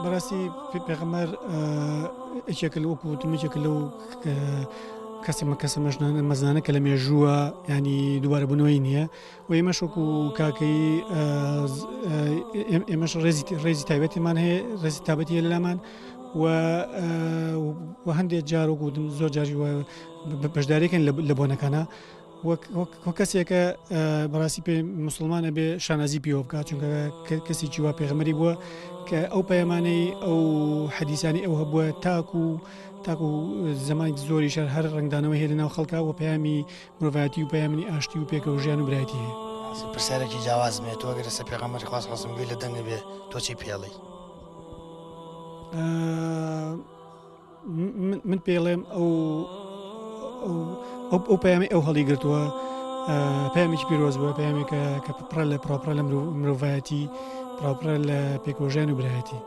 بەڕاستی پێغەمبەر یەکێکە لە وەکو وتم یەکێکە لەو کەسە کەسە مەژنانە مەزنانە کە لە مێژووە ینی دووبارە بوونەوەی نییە و ئێمەش وەکو کاکەی ئێمەش ڕێزی ڕێزی تایبەتیمان هەیە ڕێزی تابەتی هەیە لەلامان و و هەندێک جار وەکو وتم زۆر جاری بەشداریکەن لە بۆنەکانە وەک وەک کەسێکە بەڕاستی پێ مسلمانە بێ شانازی پێوە بکات چونکە کەسێکی وا پێغەمبەری بووە کە ئەو پەیامانەی ئەو حەدیسانی ئەو هەبووە تاکو تاکو زمانی زۆری شەر هەر ڕنگدانەوە هەیە لەناو خەڵکا و پەیامی مرۆڤایەتی و پەیامنی ئاشتی و پێکەوە ژیان و برایەتی هەیە. پرسیارێکی جیاوازم هەیە تۆ ئەگەر لەسەر پێغەمبەری خوا صلی اللە علیه و سلم گوێی لە دەنگت بێ تۆ چی پێڵێی؟ من پێڵێم ئەو ئەو پەیامی ئەو هەڵی گرتووە پەیامێکی پیرۆز بووە پەیامێکە کە پڕە لە پڕاپڕە لە مرۆڤایەتی پڕاپڕە لە پێکۆژیان و برایەتی.